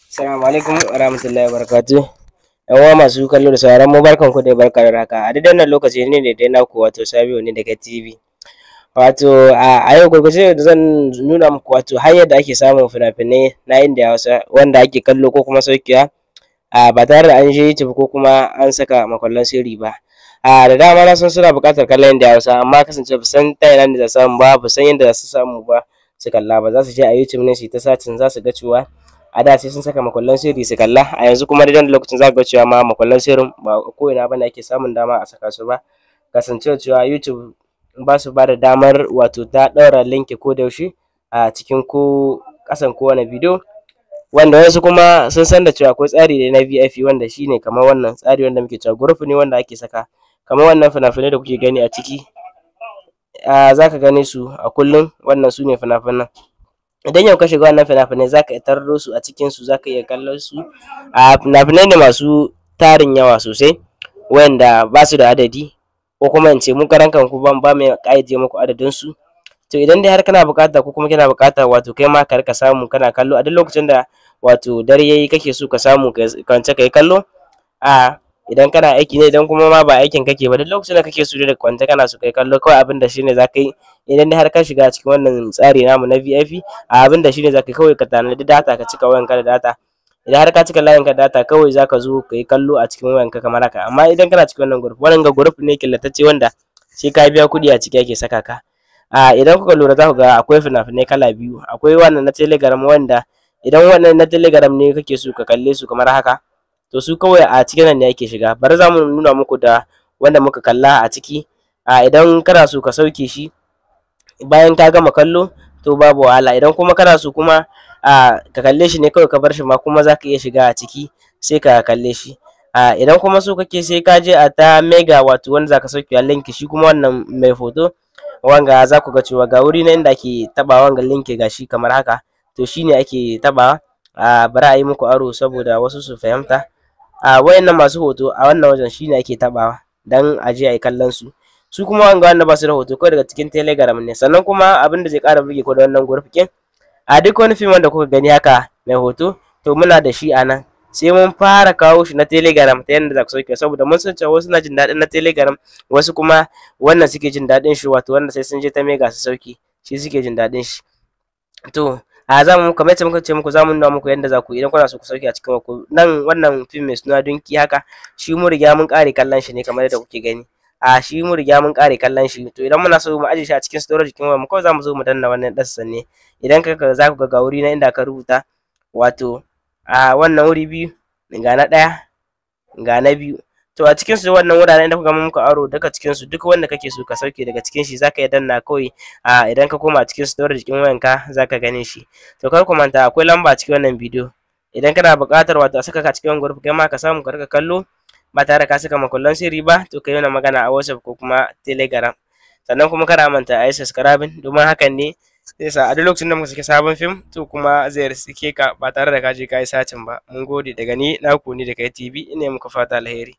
Assalamu alaikum warahmatullahi wabarakatuh. Yan uwa masu kallo da sauraron mu, barkan ku da barka da haka. A daidai wannan lokaci ne ne dai naku, wato Sabiu ne daga TV. Wato a yau gurguje zan nuna muku wato hanyar da ake samun fina-finai na Indiya Hausa wanda ake kallo ko kuma saukewa a ba tare da an je YouTube ko kuma an saka makwallon sirri ba. A da dama na san suna buƙatar kallon Indiya Hausa, amma kasance ba san ta ina ne za su samu ba, ba san yadda za su samu ba su kalla ba. Za su je a YouTube ne su yi ta searching, za su ga cewa a da sai sun saka makullan sirri su kalla. A yanzu kuma daidai lokacin za ka ga cewa ma makullan sirrin ba ko ina bane ake samun dama a saka su ba, kasancewar cewa YouTube ba su ba da damar wato ta ɗaura link ko da yaushe a cikin ko ƙasan kowane bidiyo. Wanda wasu kuma sun san da cewa akwai tsari ne na VIP, wanda shine kamar wannan tsari wanda muke cewa group ne, wanda ake saka kamar wannan fina-finai da kuke gani a ciki. A za ka gane su a kullum. Wannan su ne fina-finan. Idan yau ka shiga wannan fina-finai, za ka tarro su a cikin su, za ka iya kallon su. A fina-finai ne masu tarin yawa sosai wanda ba su da adadi, ko kuma in ce mu karan kanku ban ba mu ƙayyade muku adadin su. To, idan dai har kana buƙata ko kuma kina buƙata, wato kai ma ka rika samu kana kallo a duk lokacin da wato dare yayi kake so ka samu kwance ka yi kallo, a idan kana aiki ne, idan kuma ma ba aikin kake ba, duk lokacin da kake so da kwance kana so kai kallo, kawai abin da shine za ka yi, idan dai har ka shiga cikin wannan tsari namu na VIP, a abin da shine za ka yi, kawai ka tanadi data, ka cika wayanka da data. Idan har ka cika layinka da data, kawai za ka zo ka yi kallo a cikin wayanka kamar haka. Amma idan kana cikin wannan group, wannan ga group ne killatacce wanda sai ka biya kuɗi a ciki ake saka ka. A idan kuka lura, za ku ga akwai fina-finai kala biyu. Akwai wannan na Telegram, wanda idan wannan na Telegram ne kake so ka kalle su kamar haka, to su kawai a cikin nan ne ake shiga. Bari za mu nuna muku da wanda muka kalla a ciki. A idan kana so ka sauke shi bayan ka gama kallo, to babu wahala. Idan kuma kana so kuma a ka kalle shi ne kawai ka bar shi ma kuma, za ka iya shiga a ciki sai ka kalle shi. A idan kuma so kake sai ka je a ta Mega, wato wanda za ka sauke a link, shi kuma wannan mai hoto wanga, za ku ga cewa ga wuri na inda ake taɓa wanga link, gashi kamar haka. To, shine ake taɓawa. A bari a yi muku aro saboda wasu su fahimta. A wayannan masu hoto a wannan wajen shine ake taɓawa dan a je a yi kallon su. Su kuma wanga wanda ba su da hoto, kawai daga cikin Telegram ne. Sannan kuma abin da zai ƙara burge ku da wannan group ɗin, a duk wani fim wanda kuka gani haka mai hoto, to muna da shi a nan. Sai mun fara kawo shi na Telegram ta yadda za ku sauke, saboda mun san cewa wasu na jin daɗin na Telegram, wasu kuma wannan suke jin daɗin shi, wato wanda sai sun je ta Mega su sauke shi suke jin daɗin shi. To, a za mu, kamar yadda muka ce muku, za mu nuna muku yadda za ku, idan kuna so ku sauke a cikin ku nan wannan fim mai suna Dunki haka. Shi mun riga mun ƙare kallon shi ne kamar yadda kuke gani. A shi mun riga mun ƙare kallon shi. To, idan muna so mu aje shi a cikin storage kin mu, kawai za mu zo mu danna wannan ɗan ne. Idan ka za ku ga ga wuri na inda aka rubuta, wato a wannan wuri biyu, ga na ɗaya, ga na biyu. To, a cikin su wannan wuraren da kuka muka aro duka, cikin su duk wanda kake so ka sauke daga cikin shi, zaka iya danna kawai. A idan ka koma cikin storage ɗin wayanka, zaka gane shi. To, kar ku manta, akwai lamba a cikin wannan bidiyo. Idan kana buƙatar wato a saka ka cikin group, kai ma ka samu ka rika kallo ba tare da ka saka makullan sirri ba, to ka yi mana magana a WhatsApp ko kuma Telegram. Sannan kuma kada a manta a yi subscribing, domin hakan ne zai sa a duk lokacin da muka saki sabon fim, to kuma zai riske ka ba tare da ka je ka yi searching ba. Mun gode. Daga ni naku ne da kai TV, ina muku fata alheri.